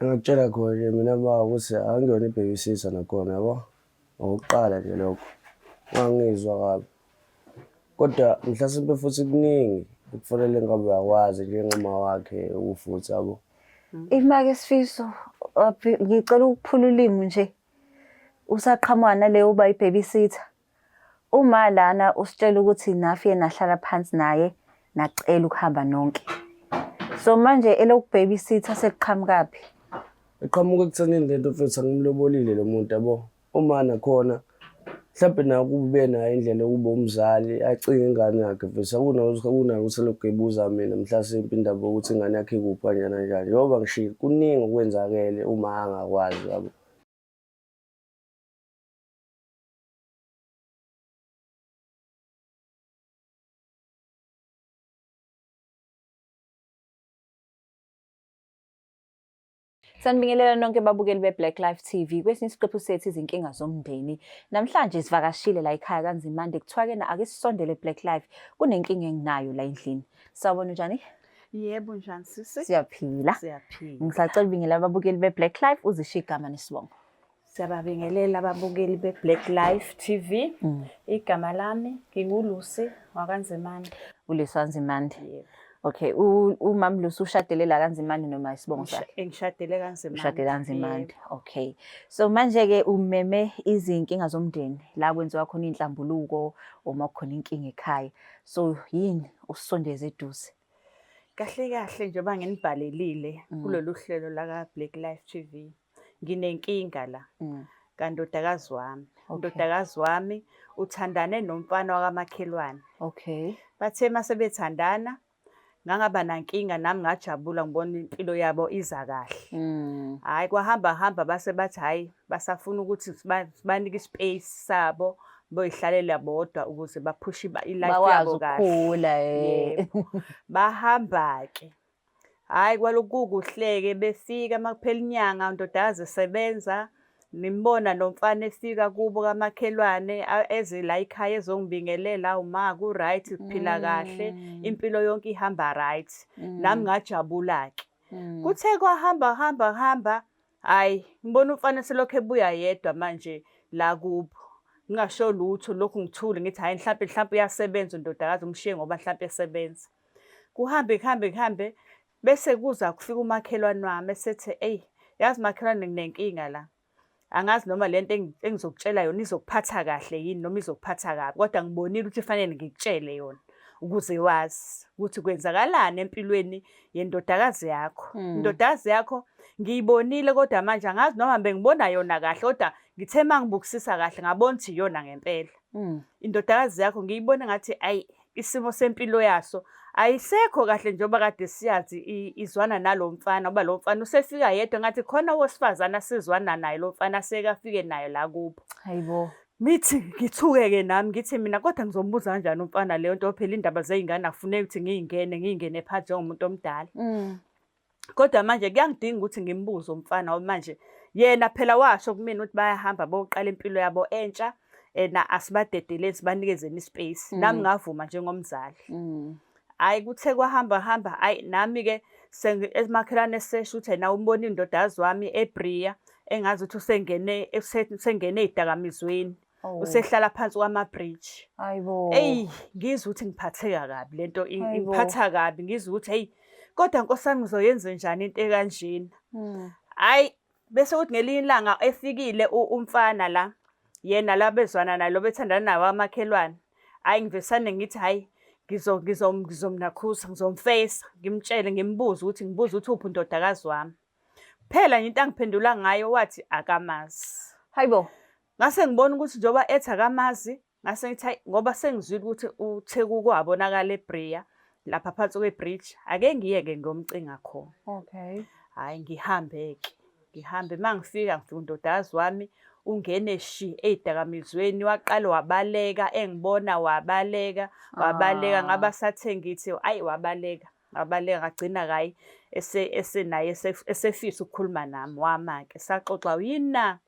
Engakutshela khona nje mina ma ukuthi angiyona i-babysitter nakhona yabo. Okokuqala nje lokho. Ungangizwa kabi. Kodwa mhlasimpe futhi kuningi okufanele ngabe uyakwazi njengoma wakhe ufuthi yabo. Imake Sifiso, ngicela ukuphula ulimi nje. Usaqhamuka naleyo uba i-babysitter. Uma lana usitshela ukuthi nafike nahlala phansi naye nacela ukuhamba nonke. So manje eloku-babysitter seliqhamukaphi? Iqhamuka ekuthenini lento mfethu angimlobolile lo muntu yabo. Uma nakhona mhlawumbe naye kube nayo indlela yokuba umzali acinge ingane yakhe mfethu akunakuthi elokhu ebuza mina mhlasimpe indaba yokuthi ingane yakhe ikuphi kanjani kanjani. Njengoba ngishilo kuningi okwenzakele uma angakwazi yabo. Sanibingelela nonke babukeli be-Black Life TV kwesinye isiqephu sethu izinkinga zomndeni. Namhlanje sivakashile la ekhaya kaNzimande kuthiwa ke na ake sisondele Black Life kunenkinga enginayo la endlini. Sawubona njani? Yebo njani sisi? Siyaphila. Siyaphila. Ngisacela ubingelela ababukeli be-Black Life uzisho igama nesibongo. Siyababingelela ababukeli be-Black Life TV. Igama lami nginguLucy wakaNzimande. ULucy waNzimande. Yebo. Okay, uMam Lucy ushadele la kaNzimande noma isibongo sakhe? Ngishadele kaNzimande. Ushadele kaNzimande. Okay. So manje ke umeme izinkinga zomndeni la kwenziwa khona inhlambuluko uma kukhona inkinga ekhaya. So yini usondeze eduze? Kahle kahle njengoba nginibhalelile kulolu hlelo la ka Black Life TV. Nginenkinga la kandodakazi wami. Undodakazi wami uthandane nomfana wakamakhelwane. Okay. Bathe mase bethandana ngangaba nankinga nami ngajabula ngibona impilo yabo iza kahle. Hhayi kwahamba hamba base bathi hhayi basafuna ukuthi sibanike ispace sabo boyihlalela bodwa ukuze baphushe i-life Bakwazi yabo kahle. ukukhula eh. Yebo. Bahamba-ke. Hhayi kwalokhu kukuhle-ke befika uma kuphela inyanga undodakazi esebenza, nimbona nomfana efika kubo kamakhelwane eze la ekhaya ezongibingelela, hawu ma ku-right kuphila kahle, impilo yonke ihamba right. Nami ngajabula-ke. Kuthe kwahamba hamba hamba, hhayi ngibona umfana eselokhu ebuya yedwa manje la kubo. Ngingasho lutho lokhu ngithule ngithi hhayi mhlampe mhlampe uyasebenza undodakazi umshiye ngoba mhlampe esebenza. Kuhambe kuhambe kuhambe bese kuza kufika umakhelwane wami esethe eyi yazi makhelwane nginenkinga la. Angazi noma lento engizokutshela yona izokuphatha kahle yini noma izokuphatha kabi kodwa ngibonile ukuthi fanele ngikutshele yona ukuze wazi ukuthi kwenzakalani empilweni yendodakazi yakho. Indodakazi yakho ngiyibonile kodwa manje angazi noma bengibona yona kahle kodwa ngithe uma ngibukisisa kahle ngabona ukuthi iyona ngempela. Indodakazi yakho ngiyibone ngathi ayi isimo sempilo yaso ayisekho kahle njengoba kade siyazi izwana nalo mfana ngoba lo mfana usefika yedwa ngathi khona owesifazane asizwana naye lo mfana asekafike naye la kubo. Hayibo. Mithi ngithuke-ke nami ngithi mina kodwa ngizombuza kanjani umfana leyo nto phela indaba zey'ngane akufuneki ukuthi ngiy'ngene ngiy'ngene phansi njengomuntu omdala. Kodwa manje kuyangidinga ukuthi ngimbuze umfana ngoba manje yena phela washo kumina ukuthi bayahamba boqala impilo yabo entsha ena asibadedeleni sibanikezeni ispace. Nami ngavuma njengomzali. Hhayi kuthe kwahamba hamba hhayi nami-ke emakhelwane esesho ukuthi yena umbona indodakazi wami eBria engazi ukuthi usengene usengene ey'dakamizweni. Usehlala phansi kwama-bridge. Hayibo. Eyi ngizwe ukuthi ngiphatheka kabi lento ingiphatha kabi ngizwe ukuthi hey kodwa nkosi yami ngizoyenza njani into ekanjena. Hhayi bese kuthi ngelinye ilanga efikile umfana la yena la bezwana naye lo bethandana naye wamakhelwane. Hhayi ngivesane ngithi hhayi ngizomnakhusa ngizomfeyisa ngimtshele ngimbuze ukuthi ngibuze ukuthi uphi undodakazi wami. Phela nje into angiphendula ngayo wathi akamazi. Hayibo. Ngase ngibona ukuthi njengoba ethi akamazi ngase ngithi hayi ngoba sengizwile ukuthi uthe kukwabonakala eBria lapha phansi kwebridge ake ngiyeke ngiyomcinga khona. Okay. Hhayi ngihambe-ke ngihambe uma ngifika ngifika undodakazi wami ungene shi ey'dakamizweni waqala wabaleka engibona wabaleka wabaleka ngaba sathe ngithi ayi wabaleka wabaleka ngagcina kayi esenaye esefisa ukukhuluma nami wama-ke saxoxa yini na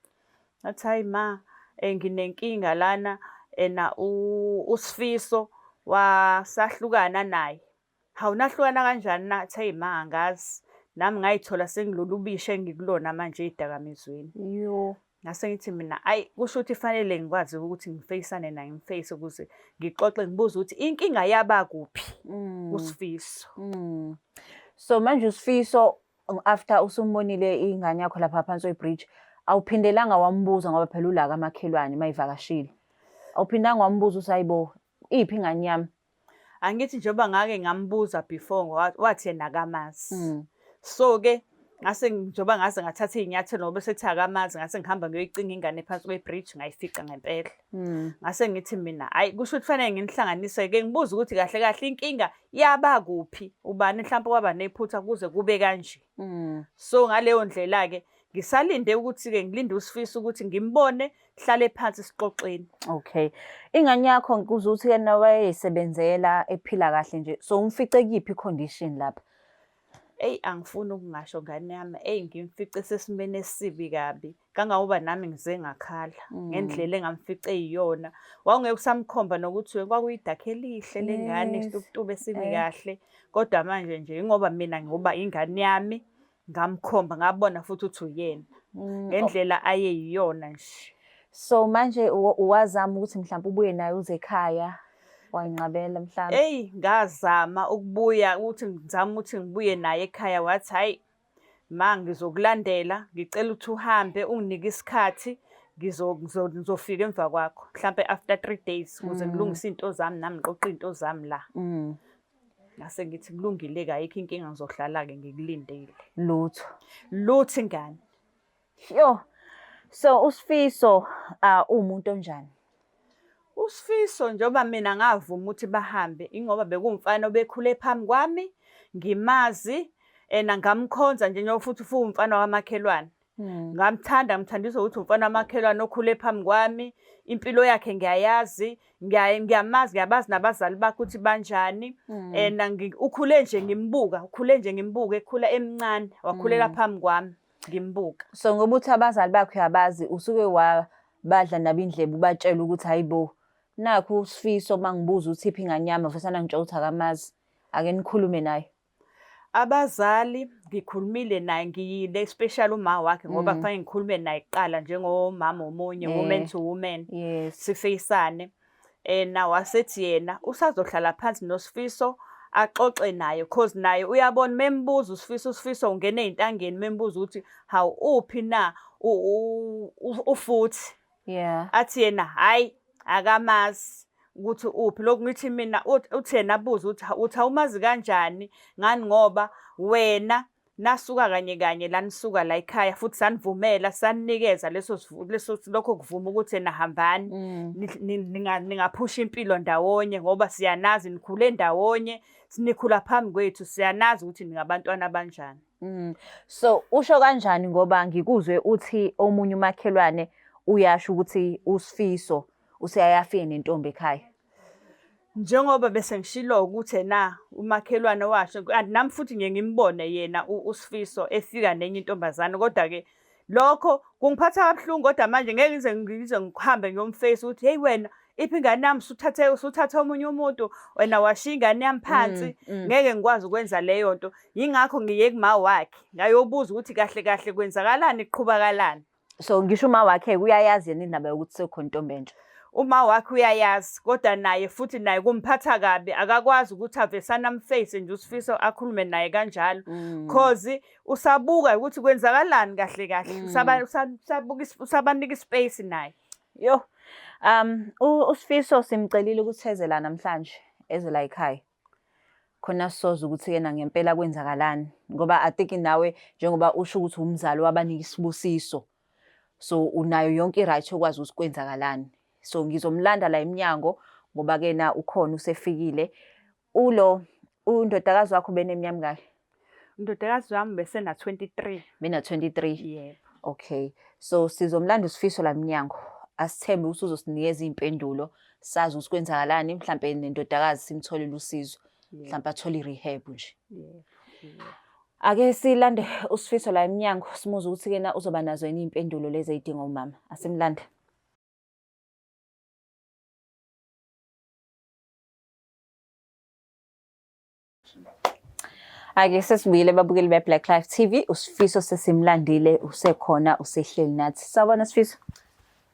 Ngathi hayi ma nginenkinga lana ena uSifiso wasahlukana naye. Hawu nahlukana kanjani na? Athi eyi ma angazi. Nami ngayithola sengilolu bishi engikulona manje ey'dakamizweni. Yo. Ngase ngithi mina ayi kusho ukuthi fanele ngikwazi ukuthi ngifeyisane naye ngimfeyise ukuze ngixoxe ngibuze ukuthi inkinga yaba kuphi kuSifiso. So manje uSifiso after usumbonile ingane yakho lapha phansi kwe-bridge awuphindelanga wambuza ngoba phela ulaka amakhelwane mayivakashile. Awuphindanga wambuza ukuthi hayibo iphi ingane yami? Angithi njengoba ngake ngambuza before wathi yena akamazi. So-ke ngase njengoba ngaze ngathatha iy'nyathelo ngoba sethi akamazi ngase ngihamba ngiyoyicinga ingane phansi kwe-bridge ngayifica ngempela. Ngase ngithi mina hhayi kusho ukuthi kufanele nginihlanganise-ke ngibuze ukuthi kahle kahle inkinga yaba kuphi ubani mhlawumpe waba nephutha kuze kube kanje. So ngaleyo ndlela-ke ngisalinde ukuthi-ke ngilinde uSifiso ukuthi ngimbone hlale phansi sixoxeni. Okay. Ingane yakho ngikuze ukuthi yena wayeyisebenzela ephila kahle nje. So umfice kuyiphi condition lapha? Eyi angifuni ukungasho ngane yami, eyi ngimfice sesimeni esibi kabi. Kangangoba nami ngize ngakhala ngendlela engamfice eyiyona. Wawungeke usamkhomba nokuthi kwakuyidakha elihle lengane, isitubutube esimi kahle. Kodwa manje nje ingoba mina ngoba ingane yami ngamkhomba ngabona futhi ukuthi uyena ngendlela ayeyiyona nje. So manje wazama ukuthi mhlawumbe ubuye naye uze ekhaya wayinqabela mhlawumbe? Eyi ngazama ukubuya ukuthi ngizame ukuthi ngibuye naye ekhaya wathi hhayi ma ngizokulandela ngicela ukuthi uhambe unginike isikhathi ngizofika emva kwakho mhlampe after 3 days ukuze ngilungise iy'nto zami nami ngiqoqe iy'nto zami la. Ngase ngithi kulungile-ke ayikho inkinga ngizohlala-ke ngikulindile. Lutho. Lutho ingane. Yo. So uSifiso uwumuntu onjani? USifiso njengoba mina ngavuma ukuthi bahambe ingoba bekuwumfana obekhule phambi kwami ngimazi and ngamkhonza nje njengoba futhi ufuwumfana wamakhelwane. Ngamthanda ngimthandiswa ukuthi umfana wamakhelwane okhule phambi kwami, impilo yakhe ngiyayazi, ngiyamazi, ngiyabazi nabazali bakhe ukuthi banjani. And ukhule nje ngimbuka, ukhule nje ngimbuka ekhula emncane, wakhulela phambi kwami ngimbuka. So ngoba uthi abazali bakhe uyabazi usuke wabadla nabo indlebe ubatshela ukuthi hayibo nakhu uSifiso mangibuza ukuthi iphi ingane yami avesana ngitshela ukuthi akamazi ake nikhulume naye. Abazali ngikhulumile naye ngiyile especially uma wakhe ngoba kufanele ngikhulume naye kuqala njengomama omunye woman to woman sifeyisane. Na wasethi yena usazohlala phansi noSifiso axoxe naye cause naye uyabona membuza uSifiso, uSifiso ungena ey'ntangeni membuza ukuthi hawu uphi na ufuthi. Athi yena hhayi akamazi ukuthi uphi. Lokhu ngithi mina uthi yena abuze ukuthi uthi awumazi kanjani ngani ngoba wena nasuka kanye kanye la nisuka la ekhaya futhi sanivumela saninikeza leso leso lokho kuvuma ukuthi yena hambani ningaphusha impilo ndawonye ngoba siyanazi nikhule ndawonye nikhula phambi kwethu siyanazi ukuthi ningabantwana abanjani. So usho kanjani ngoba ngikuzwe uthi omunye umakhelwane uyasho ukuthi uSifiso useyayafike nentombi ekhaya. Njengoba bese ngishilo ukuthi na umakhelwane washo kanti nami futhi ngiye ngimbone yena uSifiso efika nenye intombazane kodwa-ke lokho kungiphatha kabuhlungu kodwa manje ngeke ngize ngize ngihambe ngiyomface ukuthi hey wena iphi ingane yami usuthathe usuthathe omunye umuntu wena washiya ingane yami phansi ngeke ngikwazi ukwenza leyo nto yingakho ngiye kuma wakhe ngayobuza ukuthi kahle kahle kwenzakalani kuqhubakalani. So ngisho uma wakhe uyayazi yena indaba yokuthi sekukhona intombi entsha. Uma wakhe uyayazi kodwa naye futhi naye kumphatha kabi akakwazi ukuthi avesane amface nje uSifiso akhulume naye kanjalo cause usabuka ukuthi kwenzakalani kahle kahle usabuka usabanika ispace naye. Yo. USifiso simcelile ukuthi eze la namhlanje eze la ekhaya. Khona sisoza ukuthi yena ngempela kwenzakalani ngoba I think nawe njengoba usho ukuthi umzali wabanika isibusiso so unayo yonke i-right yokwazi ukuthi kwenzakalani. So ngizomlanda la emnyango ngoba ke na ukhona usefikile. Ulo undodakazi wakho beneminyaka mingaki? Undodakazi wami besena 23. Bena 23. Yebo. Okay. So sizomlanda uSifiso la emnyango. Asithembe ukuthi uzosinikeza iy'mpendulo sazi ukuthi kwenzakalani mhlampe nendodakazi simtholele usizo. Mhlampe athole i-rehab nje. Ake silande uSifiso la emnyango simuze ukuthi kena uzoba nazo yini iy'mpendulo lezi ey'dinga umama. Asimlande. Ake sesibuyile ababukeli be-Black Life TV, uSifiso sesimlandile, usekhona, usehleli nathi. Sawubona Sifiso.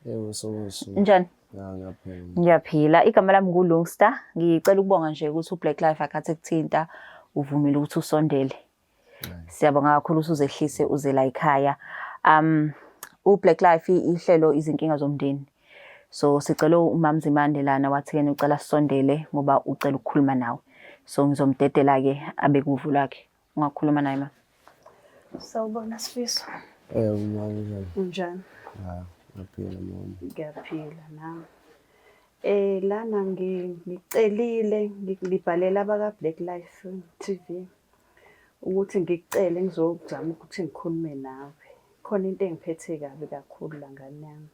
Yebo, sawubona. Njani? Ya, ngiyaphila. Ngiyaphila. Igama lami nguLungster. Ngicela ukubonga nje ukuthi uBlack Life akhathi kuthinta uvumile ukuthi usondele. Siyabonga kakhulu ukuthi uzehlise uze la ekhaya. UBlack Life ihlelo izinkinga zomndeni. So sicela uMamZimande lana wathi yena ucela sisondele ngoba ucela ukukhuluma nawe. So ngizomdedela ke abe kuvu lwakhe. Ungakhuluma naye ma. Sawubona Sifiso. Uma unjani? Unjani? Ya, ngiyaphila mama. Ngiyaphila nami. Lana ngicelile ngibhalela abaka Black Life TV ukuthi ngikucele ngizozama ukuthi ngikhulume nawe. Khona into engiphethe kabi kakhulu la ngane yami.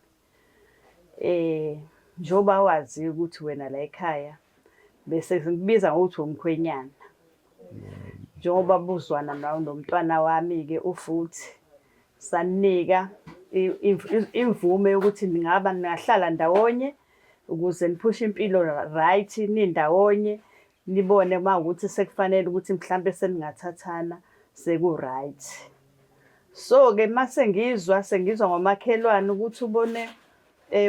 Njengoba wazi ukuthi wena la ekhaya bese ngikubiza ngokuthi umkhwenyana. Njengoba buzwana nawe nomntwana wami-ke uFuthi, sanika imvume yokuthi ningaba ningahlala ndawonye ukuze niphushe impilo right nindawonye, nibone uma kuwukuthi sekufanele ukuthi mhlampe seningathathana seku-right. So-ke mase ngizwa sengizwa ngomakhelwane ukuthi ubone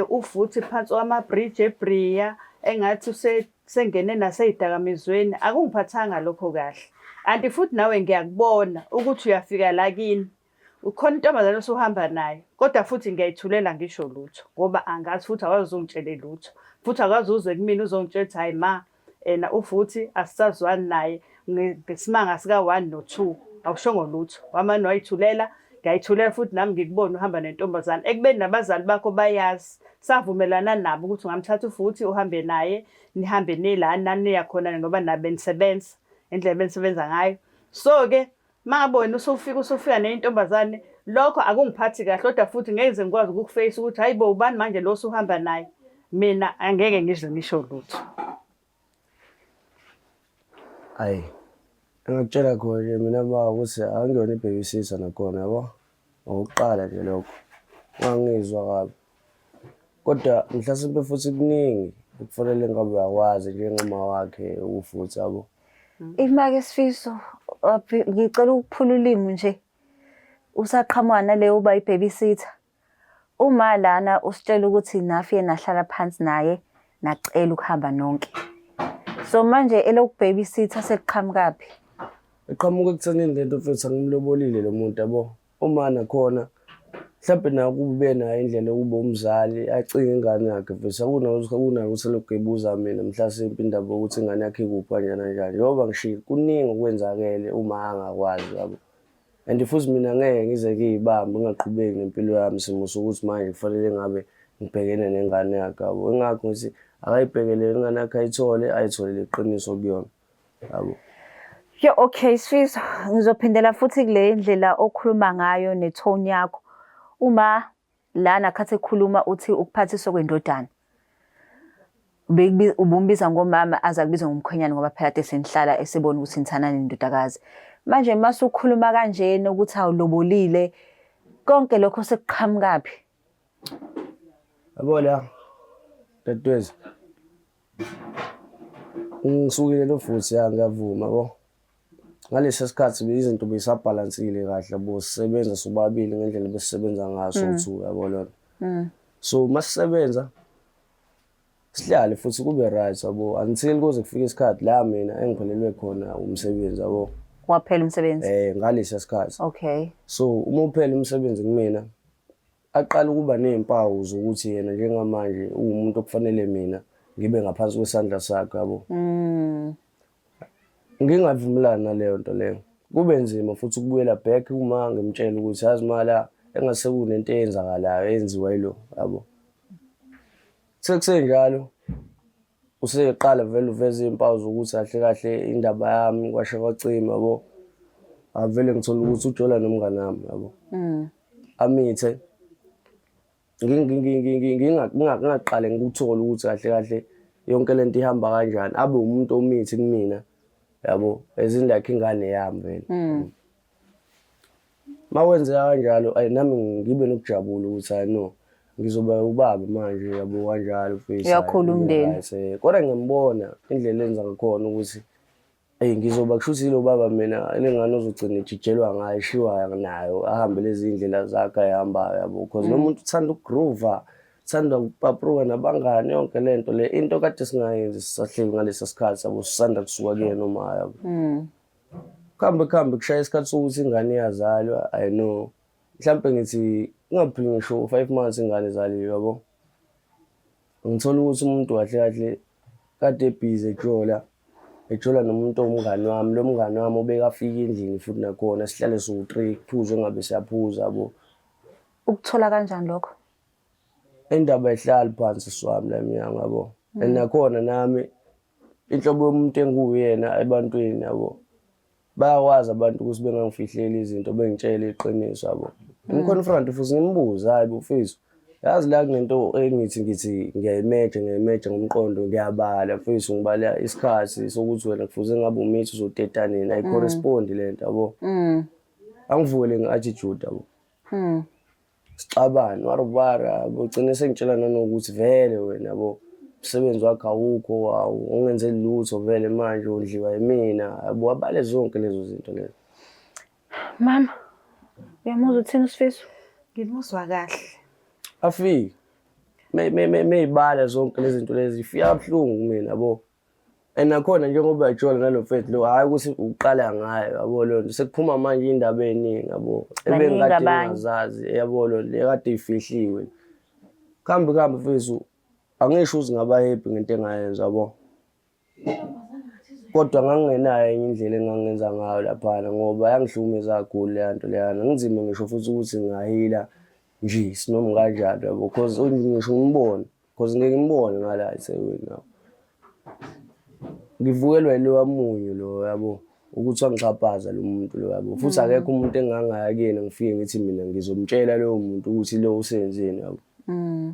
uFuthi phansi kwamabhriji eBria engathi usengene nasey'dakamizweni, akungiphathanga lokho kahle. Anti futhi nawe ngiyakubona ukuthi uyafika la kini, ukhona intombazane osuhamba nayo, kodwa futhi ngiyayithulela ngisho lutho ngoba angazi futhi awukaze ungitshele lutho. Futhi awukaze uze kumina uzongitshela ukuthi hhayi ma, ena uFuthi asisazwani naye ngesimanga sika-one no-two, awushongo lutho. Wamane wayithulela, ngiyayithulela futhi nami ngikubone uhamba nentombazane. Ekubeni nabazali bakho bayazi, savumelana nabo ukuthi ungamthatha uFuthi uhambe naye, nihambe niye la naniya khona ngoba nabo benisebenza, indlela ebenisebenza ngayo. So-ke uma ngabe wena usufika usufika nenye intombazane, lokho akungiphathi kahle kodwa futhi ngeke ngize ngikwazi ukukufeyisa ukuthi hayi bo ubani manje lo osuhamba naye. Mina angeke ngize ngisho lutho. Ayi, engakutshela khona nje mina baba ukuthi angiyona i-babysitter nakhona yabo. Okokuqala nje lokho. Ungangizwa kabi. Kodwa mhlasimpe futhi kuningi ekufanele ngabe uyakwazi njengoma wakhe uFuthi yabo. Imake Sifiso, ngicela ukuphula ulimi nje. Usaqhamuka naleyo uba i-babysitter. Uma lana usitshela ukuthi nafike nahlala phansi naye nacela ukuhamba nonke. So manje eloku-babysitter sekuqhamukaphi? Iqhamuka ekuthenini lento mfethu angimlobolile lo muntu yabo. Uma nakhona mhlawumbe naye kube nayo indlela yokuba umzali acinge ingane yakhe mfethu akunakuthi elokhu ebuza mina mhlasimpe indaba yokuthi ingane yakhe ikuphi kanjani kanjani. Njengoba ngishilo kuningi okwenzakele uma angakwazi yabo. And futhi mina ngeke ngize ngiyibambe ngingaqhubeki nempilo yami simo sokuthi manje kufanele ngabe ngibhekene nengane yakhe yabo. Ingakho ngithi akayibhekele ingane yakhe ayithole, ayitholele iqiniso kuyona yabo. Yo, okay Sifiso, ngizophindela futhi kule ndlela okhuluma ngayo ne-tone yakho. Uma lana khathi ekhuluma uthi ukuphathiswa kwendodana. Ubumbiza ngomama aze akubize ngomkhwenyana ngoba phela kade senihlala esebona ukuthi nithanda nendodakazi. Manje mase ukhuluma kanjena ukuthi awulobolile, konke lokho sekuqhamukaphi? Yabo la dadewethu, ngisukile lo futhi ya ngiyavuma yabo. Ngalesi sikhathi izinto beyisabhalansile kahle yabo, sisebenza sobabili ngendlela ebesisebenza ngayo sowu-two yabo lona. So masisebenza sihlale futhi kube right yabo until kuze kufike isikhathi la mina engiphelelwe khona umsebenzi yabo. Waphela umsebenzi? Ngalesi sikhathi. Okay. So uma uphela umsebenzi kumina aqala ukuba ney'mpawu zokuthi yena njengamanje uwumuntu okufanele mina ngibe ngaphansi kwesandla sakhe yabo. Ngingavumelani naleyo nto leyo. Kube nzima futhi ukubuyela back uma ngimtshela ukuthi yazi mala engase kunento eyenzakalayo eyenziwa yilo yabo. Sekusenjalo useqala vele uveza iy'mpawu zokuthi kahle kahle indaba yami kwasha kwacima yabo. Avele ngithola ukuthi ujola nomngani wami yabo. Amithe ngingaqale ngikuthole ukuthi kahle kahle yonke lento ihamba kanjani, abe umuntu omithi kumina yabo, as in like ingane yami vele. Uma kwenzeka kanjalo ayi nami ngibe nokujabula ukuthi hayi no ngizoba ubaba manje yabo kanjalo mfethu. Uyakhula umndeni. Right, kodwa ngiyambona indlela enza ngakhona ukuthi Eyi ngizoba kushuthi yilo baba mina lengane ozogcina ejijelwa ngayo eshiwa nayo ahambe lezi ndlela zakhe ayihambayo yabo cause lo muntu uthanda ukugroova uthanda ukupapruka nabangani yonke le nto le into kade singayenzi sisahleli ngalesa sikhathi yabo sisanda kusuka kuyena uma yabo kuhambe kuhambe kushaya isikhathi sokuthi ingane iyazalwa i know mhlampe ngithi kungapheli ngisho 5 months ingane izaliwe yabo ngithola ukuthi umuntu kahle kahle kade ebhizi ejola ejola nomuntu owumngani wami lo mngani wami obekafika endlini futhi nakhona sihlale siwu-three kuphuzwe ngabe siyaphuza yabo. Ukuthola kanjani lokho? Indaba ayihlali phansi swami la emnyango yabo. And nakhona nami inhlobo yomuntu engiwuyena ebantwini yabo. Bayakwazi abantu ukuthi bengangifihleli izinto bengitshele iqiniso yabo. Ngiconfront futhi ngimbuze hayi bo mfethu. Yazi la kunento engithi ngithi ngiyayimeja ngiyayimeja ngomqondo ngiyabala mfethu ngibala isikhathi sokuthi wena kufuze ngabe umithi uzoteta nini ayicorrespond le nto yabo. Angivukele nge-attitude yabo. Sixabane warubara ugcine sengitshela nanokuthi vele wena yabo umsebenzi wakho awukho ungenzeli lutho vele manje wondliwa yimina yabo abale zonke lezo zinto lezo. Mama, uyamuzwa uthini uSifiso? Ngimuzwa kahle. Afike meyibala zonke lezi zinto lezi ifika kabuhlungu kumina yabo. And nakhona njengoba ejola nalo mfethu lo hhayi ukuthi uqala ngayo yabo leyo nto sekuphuma manje iy'ndaba ey'ningi yabo Baningi ebengikade abanye. ngingazazi yabo lo le kade ifihliwe. Kuhambe kuhambe mfethu angisho ukuthi ngaba happy ngento engayenza yabo. Kodwa ngangingenayo enye indlela engangenza ngayo laphana ngoba yangihlukumeza kakhulu leya nto leyana. Kunzima ngisho futhi ukuthi ngingahila nje sinoma kanjani yabo cause ngisho ngimbone cause ngeke ngimbone ngala eThekwini yabo. Ngivukelwa yiloya munyu lo yabo ukuthi wangixhaphaza lo muntu lo yabo futhi akekho umuntu engangaya kuyena ngifike ngithi mina ngizomtshela loyo muntu ukuthi lo usenzeni yabo.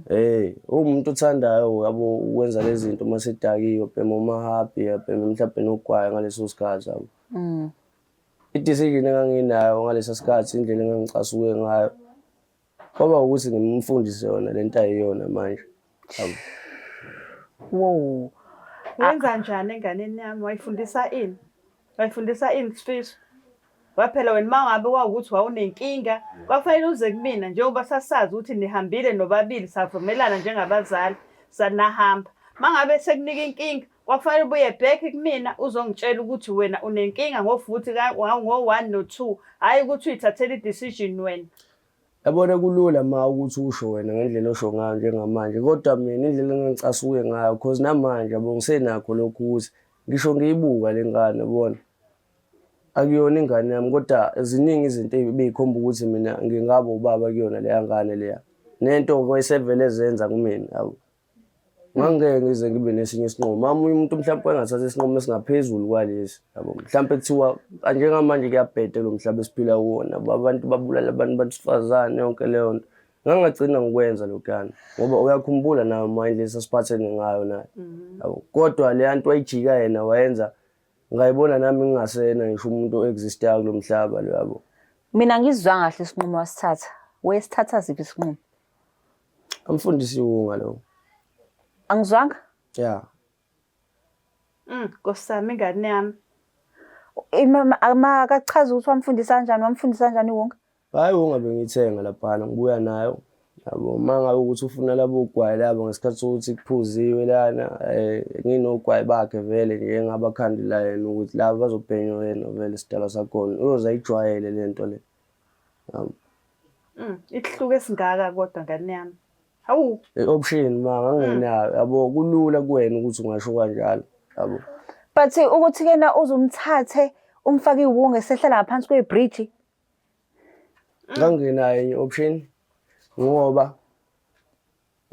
Hey, uwumuntu othandayo yabo ukwenza lezi zinto uma sedakiwe, ubhema omahabhi, abheme mhlawumbe nogwayi ngaleso sikhathi yabo. I-decision enganginayo ngalesa sikhathi indlela engangicasuke ngayo kwaba ukuthi ngimfundise yona lento ayiyona manje. Yabo. Wow. Wenza njani enganeni yami? Wayifundisa ini? Wayifundisa ini Sifiso? Waphela wena uma ngabe kwawukuthi wawunenkinga, kwakufanele uze kumina njengoba sasazi ukuthi nihambile nobabili savumelana njengabazali sanahamba. Uma ngabe sekunika inkinga, kwakufanele ubuye back kumina uzongitshela ukuthi wena unenkinga ngofuthi ngo-one no-two, hhayi ukuthi uyithathele i-decision wena. Yabona kulula ma ukuthi usho wena ngendlela osho ngayo njengamanje kodwa mina indlela engangicasuke ngayo cause namanje yabo ngisenakho lokhu ukuthi ngisho ngiyibuka le ngane yabona akuyona ingane yami kodwa ziningi izinto ebeyikhomba ukuthi mina ngingaba ubaba kuyona leya ngane leya nento kwesevele zenza kumina yabo. Ngangeke ngize ngibe nesinye isinqumo. Omunye umuntu mhlawumpe engathatha isinqumo esingaphezulu kwalesi yabo. Mhlawumpe kuthiwa njengamanje kuyabheda lo mhlaba esiphila kuwona abantu babulala abantu besifazane yonke leyo nto. Ngangagcina ngikwenza lokhuyana ngoba uyakhumbula nawe ma indlela esasiphathene ngayo naye yabo. Kodwa leya nto wayijika yena wayenza ngayibona nami ngingasena ngisho umuntu o-exist-ayo kulo mhlaba lo yabo. Mina angizwanga kahle isinqumo wasithatha. Wesithatha siphi isinqumo? Amfundisi iwunga lo. Angizwanga? Yeah. Nkosi yami ingane yami. Imama akachaza ukuthi wamfundisa kanjani, wamfundisa kanjani iwunga? Hayi iwunga bengiyithenga laphana ngibuya nayo. Yabo uma ngabe ukuthi ufuna labo gwayi labo ngesikhathi sokuthi kuphuziwe lana nginogwayi bakhe vele nje engabakhandela yena ukuthi laba bazobhenywa yena vele isidalwa sakhona. Uyoze ayijwayele le nto le. Yabo. Isihluku esingaka kodwa ngane yami. Hawu. I-option ma ngangingenayo yabo kulula kuwena ukuthi ungasho kanjalo yabo. But ukuthi kena uzumthathe umfake iwunga esehlala ngaphansi kwebridge. Ngangingenayo enye option ngoba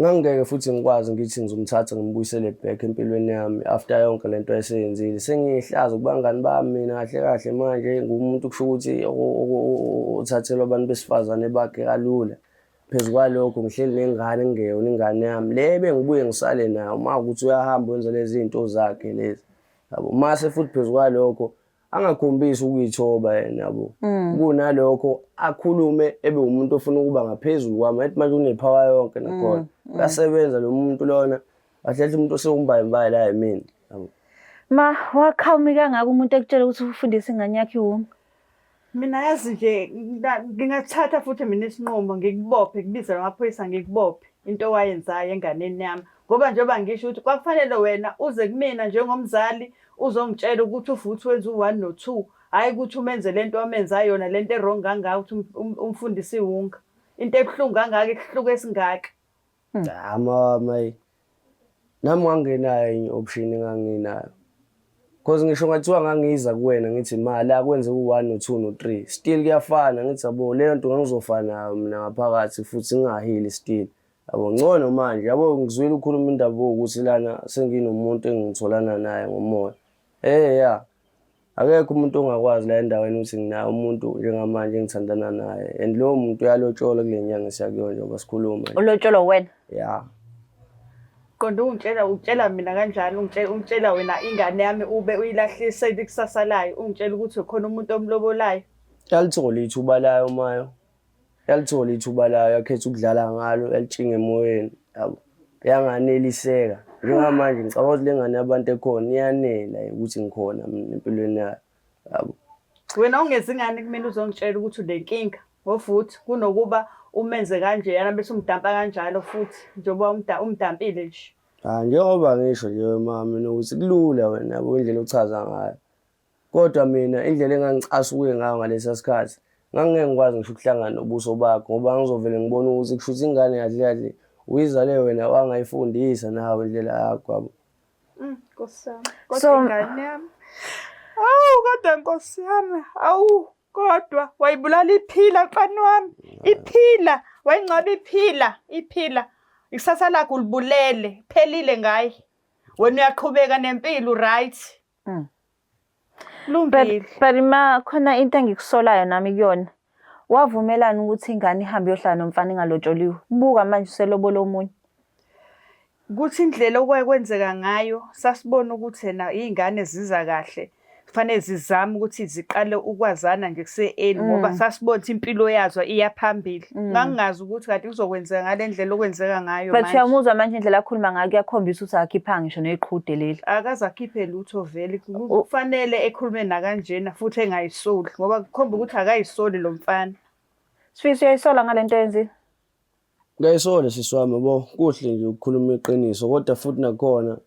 Ngangingeke futhi ngikwazi ngithi ngizomthatha ngimbuyisele back empilweni yami after yonke lento ayeseyenzile. Sengiyihlazo kubangani bami mina kahle kahle manje ngumuntu kusho ukuthi othathelwa abantu besifazane bakhe kalula. Phezu kwalokho ngihleli nengane engeyona ingane yami. Le bengibuye ngisale nayo uma ukuthi uyahamba wenza lezi zinto zakhe lezi. Yabo mase futhi phezu kwalokho angakhombisi ukuyithoba yena yabo kunalokho akhulume ebe umuntu ofuna ukuba ngaphezulu kwami ethi manje unepower yonke nakhona uyasebenza lo muntu lona kahle kahle umuntu osewumbayimbayi la yimina yabo. Ma, waqhamuka kangaka umuntu ekutshela ukuthi ufundise ingane yakhe iwunga. Mina yazi nje ngingathatha futhi mina isinqumo ngikubophe ngikubize amaphoyisa ngikubophe into owayenzayo enganeni yami ngoba njengoba ngisho ukuthi kwakufanele wena uze kumina njengomzali uzongitshela ukuthi ufuthi wenza u-one no-two hhayi ukuthi umenze le nto wamenza yona le nto e-wrong kangaka ukuthi umfundise iwunga into ebuhlungu kangaka isihluku esingaka. Cha mama eyi. Nami ngangingenayo enye i-option enganginayo. Cause ngisho ngathiwa ngangiza kuwena ngithi ma la kwenzeka u-one no-two no-three still kuyafana ngithi yabo leyo nto ngangizofa nayo mina ngaphakathi futhi ngingahili still. Yabo ngcono manje yabo ngizwile ukhuluma indaba ukuthi lana senginomuntu engitholana naye ngomoya. Eh ya. Akekho umuntu ongakwazi la endaweni ukuthi nginaye umuntu njengamanje engithandana naye and lowo muntu uyalotsholwa kule nyanga esiya kuyona njengoba sikhuluma nje. Ulotsholwa wena? Ya. Qonda ungitshela utshela mina kanjani ungitshela ungitshela wena ingane yami ube uyilahlise ikusasa layo ungitshela ukuthi khona umuntu omlobolayo. Yalithola ithuba layo mayo. Yalithola ithuba layo yakhetha ukudlala ngalo yalitshinga emoyeni yabo. Yanganeliseka. Njengamanje ngicabanga ukuthi le ngane yabantu ekhona iyanela ukuthi ngikhona mina empilweni yayo. Yabo. Wena ungezi ngani kumina uzongitshela ukuthi unenkinga ngofuthi kunokuba umenze kanjeyana bese umdampa kanjalo futhi njengoba umdampile nje. Cha njengoba ngisho nje mama mina ukuthi kulula wena yabo indlela ochaza ngayo. Kodwa mina indlela engangicasuke ngayo ngalesa sikhathi ngangingeke ngikwazi ngisho ukuhlangana nobuso bakho ngoba ngizovele ngibone ukuthi kushuthi ingane kahle kahle uyizale wena wangayifundisa nawe indlela yakho yabo. Nkosi yami. Kodwa ingane yami. Awu kodwa Nkosi yami. Awu kodwa wayibulala iphila mfana wami. Iphila, wayingcwaba iphila, iphila. Ikusasa lakho ulibulele, phelile ngaye. Wena uyaqhubeka nempilo right? But, Lungile. but ma khona into engikusolayo nami kuyona. Wavumelana ukuthi ingane ihambe iyohlala nomfana ingalotsholiwe. Buka manje uselobola omunye. Kuthi indlela okwaye kwenzeka ngayo sasibona ukuthi ena iy'ngane ziza kahle kufanele zizame ukuthi ziqale ukwazana nje kuse-early ngoba sasibona ukuthi impilo yazo iya phambili. Ngangingazi ukuthi kanti kuzokwenzeka ngale ndlela okwenzeka ngayo But manje. uyamuzwa manje indlela akhuluma ngayo kuyakhombisa ukuthi akakhiphanga ngisho neqhude leli. Akaze akhiphe lutho vele kufanele ekhulume nakanjena futhi engayisoli ngoba kukhomba ukuthi akayisoli lo mfana. Sifiso uyayisola ngale nto oyenzile? Ngiyayisola sisi wami yabo kuhle nje ukukhuluma iqiniso kodwa futhi nakhona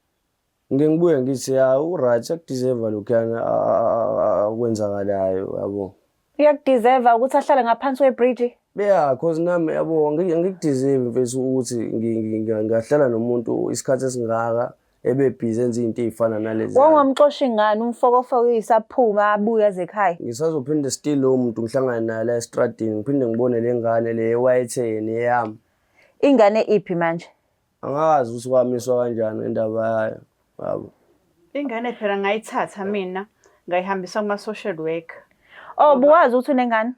ngike ngibuye ngithi ya u-right uyakudeserve lokhuyana okwenzakalayo yabo. Uyakudeserve ukuthi ahlale ngaphansi kwebhriji? Yeah, cause nami yabo angikudeserve mfethu ukuthi ngingahlala nomuntu isikhathi esingaka ebe busy enza izinto ey'fana nalezi. Wawungamxoshi ngani umfokofoko isaphuma abuye aze ekhaya? Ngisazophinde still lowo muntu ngihlangane naye la estradini ngiphinde ngibone le ngane le ewayethe yena eyami. Ingane iphi manje? Angazi ukuthi kwamiswa kanjani indaba yayo. Yabo. Ingane phela ngayithatha mina ngayihambisa kuma-social worker. Oh, buwazi ukuthi unengane?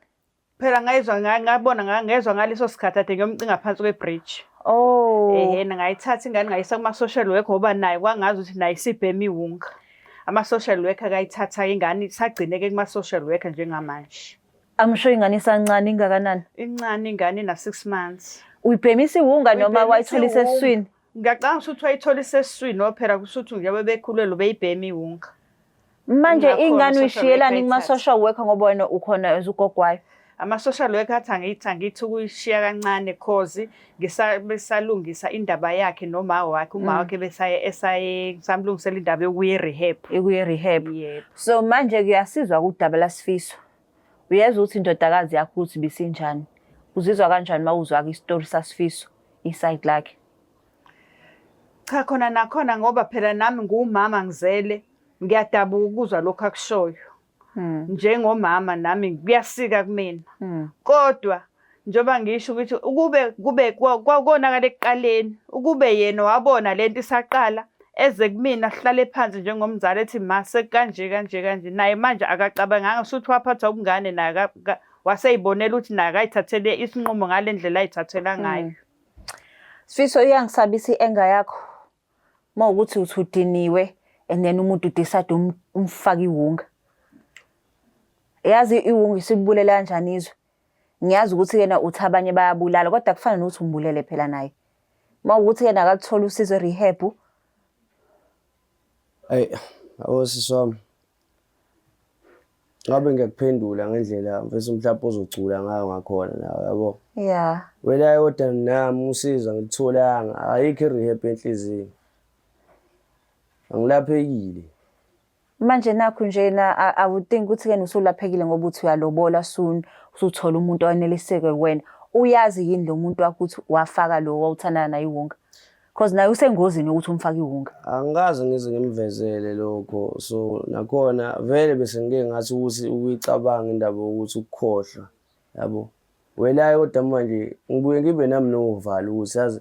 Phela ngayizwa ngabona ngezwa ngaleso sikhathi ade ngiyomcinga phansi kwe-bridge. Oh. Ehena ngayithatha ingane ngayisa kuma-social worker ngoba naye kwangazi ukuthi naye isibhema iwunga. Ama-social worker akayithatha ingane isagcineke kuma-social worker njengamanje. I'm sure ingane isancane ingakanani? Incane ingane ina-6 months. Uyibhemisa iwunga noma Uyibhemisa wayithola iwunga. isesiswini? Ngiyacabanga ukuthi wayithola isesiswini ngoba phela kushuthi njengoba bekhulelwe ubeyibhema iwunga. Manje Nakhona ingane u-social uyishiyelani worker kuma-social worker ngoba wena ukhona as ugogo wayo? Ama-social worker athi angithi angithi ukuyishiya kancane cause ngisalungisa indaba yakhe noma wakhe uma wakhe besaye esaye ngisamlungisela indaba yokuya e-rehab. Ikuye rehab. Yebo. So manje kuyasizwa kudaba laSifiso. Uyezwa ukuthi indodakazi yakho ukuthi bisinjani. Uzizwa kanjani uma uzwa-ke isitori saSifiso, iside lakhe? Cha khona nakhona ngoba phela nami nguwumama ngizele ngiyadabuka ukuzwa lokhu akushoyo. Njengomama nami kuyasika kumina. Kodwa njengoba ngisho ukuthi ukube kube kwakonakala ekuqaleni ukube yena wabona lento isaqala eze kumina sihlale phansi njengomzali ethi ma sekanje kanje kanje naye manje akacabanganga suthi waphathwa ubungane naye waseyibonela ukuthi naye akayithathele isinqumo ngale ndlela ayithathela ngayo. Sifiso iyangisabisa i-anger yakho. Uma ukuthi uthi udiniwe and then umuntu udecide umfake iwunga. Yazi iwunga isikubulela kanjani izwe? Ngiyazi ukuthi yena uthi abanye bayabulala kodwa kufana nokuthi umbulele phela naye. Uma ukuthi yena akathola usizo e-rehab. Ayi. Yabo sisi wami. Ngabe ngiyakuphendula ngendlela mfethu mhlawumbe ozocula ngayo ngakhona nawe yabo. Yeah. Wena kodwa nami usizo angilitholanga ayikho i-rehab yenhliziyo. Angilaphekile. Manje nakhu nje na I would think ukuthi ke usulaphekile ngoba uthi uyalobola soon usuthola umuntu owaneliseke kuwena. Uyazi yini lo muntu wakho ukuthi wafaka lo wawuthandana naye iwunga? Because naye usengozini yokuthi umfake iwunga. Angikaze ngize ngimvezele lokho so nakhona vele bese ngike ngathi ukuthi ukuyicabanga indaba yokuthi ukukhohlwa yabo. Wena kodwa manje ngibuye ngibe nami novalo ukuthi yazi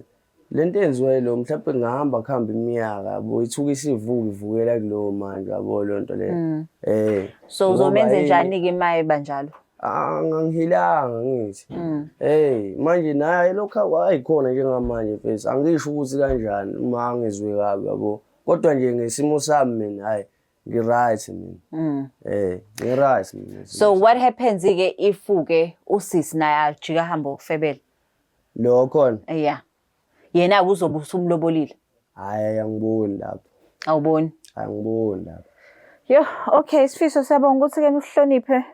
lento eyenziwa yilo mhlawumbe ngahamba kuhamba iminyaka yabo ithuka isivuka ivukela kulowo manje yabo leyo nto leyo. Eh. So ngoba uzomenze yini- njani-ke uma eba njalo? Angangihilanga ngithi. Hey manje naye lokho ayikhona njengamanje mfethu angisho ukuthi kanjani uma angizwe kabi yabo. Kodwa nje ngesimo sami mina hayi ngi-right mina. Eh ngi-right mina. So what happens ke if ke usisi naye ajika ahambe ukufebela? Lo khona Yeah. Yena uzobe usumlobolile. hayi angiboni lapho. Awuboni? Angiboni lapho. Yo, okay, Sifiso siyabonga ukuthi ke uhloniphe.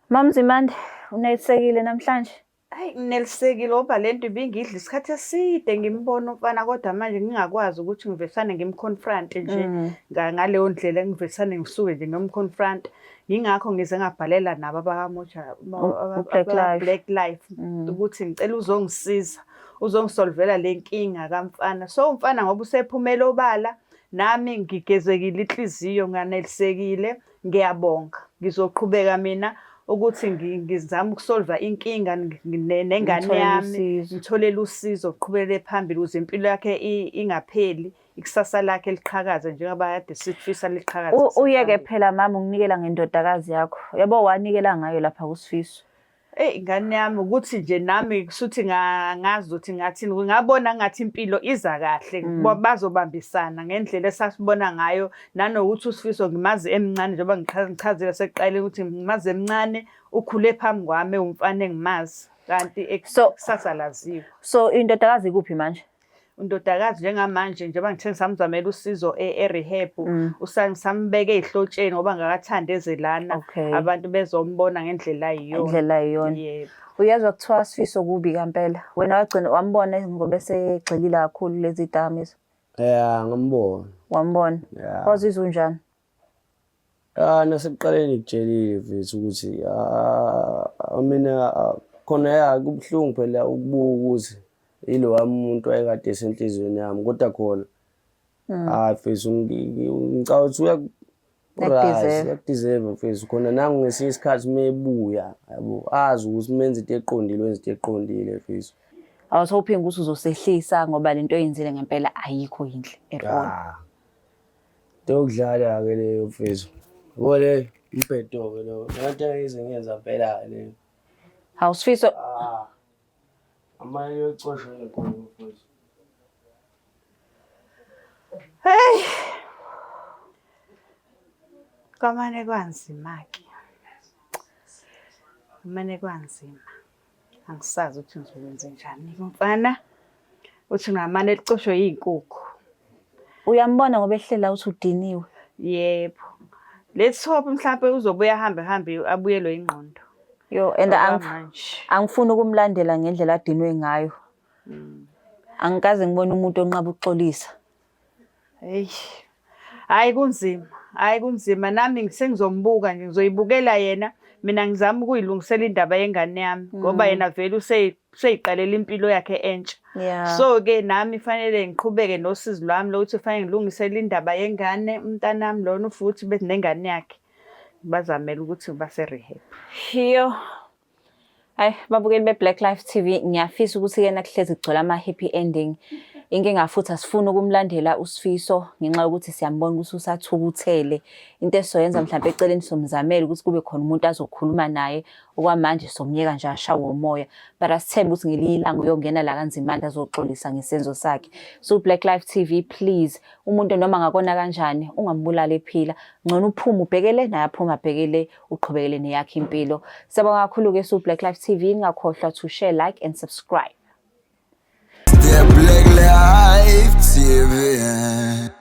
Mamzimande unelisekile namhlanje. Hayi nginelisekile ngoba le nto ibingidla isikhathi eside ngimbona umfana kodwa manje ngingakwazi ukuthi ngivesane ngimconfront nje ngaleyo ndlela ngivesane ngisuke nje ngiyomconfront. Yingakho ngize ngabhalela nabo abakamoja u-Black Life. Black Life ukuthi ngicela uzongisiza uzongisolvela le nkinga kamfana. So umfana ngoba usephumela obala nami ngigezekile inhliziyo nganelisekile ngiyabonga. Ngizoqhubeka mina ukuthi ngizame ukusolva inkinga nengane Ngitholele yami usizo. ngitholele usizo uqhubekele phambili ukuze impilo yakhe ingapheli ikusasa lakhe liqhakaze njengoba kade sifisa liqhakaze. Uyeke phela mama ukunikela ngendodakazi yakho. Yabo wanikela ngayo lapha kuSifiso. Eyi ngane yami ukuthi nje nami kusuthi ngazi ukuthi ngathini ngabona ngathi impilo iza kahle bazobambisana ngendlela esasibona ngayo nanokuthi uSifiso ngimazi emncane njengoba ngichazile sekuqaleni ukuthi ngimazi emncane ukhule phambi kwami umfana engimazi kanti kusasa laziwa. So indodakazi ikuphi manje? Undodakazi njengamanje njengoba ngithe ngisamzamela usizo e-rehab usambeke ey'hlotsheni ngoba ngakathandi eze lana abantu bezombona ngendlela ayiyona. Indlela ayiyona. Yebo. Uyezwa kuthiwa Sifiso kubi kampela. Wena wagcina wambona ngoba esegxilile kakhulu lezi dakamizwa. Yeah ngambona. Wambona. Yeah. Wazizwa unjani? Ah nasekuqaleni ngikutshelile mfethu ukuthi mina khona ya kubuhlungu phela ukubuka ukuthi ilo wami umuntu wayekade esenhliziyweni yami kodwa khona hayi mfethu ngicabanga ukuthi uyakudeserve mfethu khona nangu ngesinye isikhathi uma ebuya yabo azi ukuthi menza into eqondile wenza into eqondile mfethu. I was hoping ukuthi uzosehlisa ngoba lento oyenzile ngempela ayikho yinhle at all. Into yokudlala-ke leyo mfethu. Yabo leyo umbhedo-ke lowo. Lento engize ngiyenza mpela-ke leyo. Hawu Sifiso. Amanye yocoshwa ngenkolo mfethu. Hey. Kwamane kwanzima-ke. Kwamane kwanzima. Angisazi ukuthi ngizokwenze njani mfana. Uthi ngamane licoshwe iy'nkukhu. Uyambona ngoba ehlela uthi udiniwe. Yebo. Let's hope mhlampe uzobuya ahambe ahambe abuyelwe ingqondo. Yo and Okwamanje. angifuni ukumlandela ngendlela adinwe ngayo. Angikaze ngibone umuntu onqaba ukuxolisa. Hey. Hayi kunzima. Hayi kunzima nami sengizombuka nje ngizoyibukela yena. Mina ngizama ukuyilungisela indaba yengane yami ngoba yena vele useyiqalela impilo yakhe entsha. Yeah. So ke nami fanele ngiqhubeke nosizi lwami lokuthi fanele ngilungisele indaba yengane umntanami lona futhi bese nengane yakhe. Bazamele ukuthi base rehab. Yo. Hayi babukeli be-Black Life TV ngiyafisa ukuthi kena kuhlezi kugcwele ama-happy ending. Inkinga futhi asifuni ukumlandela uSifiso ngenxa yokuthi siyambona ukuthi usathukuthele. Into esizoyenza mhlawumbe eceleni somzamela ukuthi kube khona umuntu azokhuluma naye. Okwamanje somyeka nje ashawe umoya. But asithembe ukuthi ngelinye ilanga uyongena la kaNzimande azoxolisa ngesenzo sakhe. So Black Life TV please umuntu noma ngakona kanjani ungambulali ephila. Ngcono uphume ubhekele naye aphume abhekele uqhubekele neyakhe impilo. Siyabonga kakhulu ke su Black Life TV ningakhohlwa to share, like and subscribe. The Black Life TV.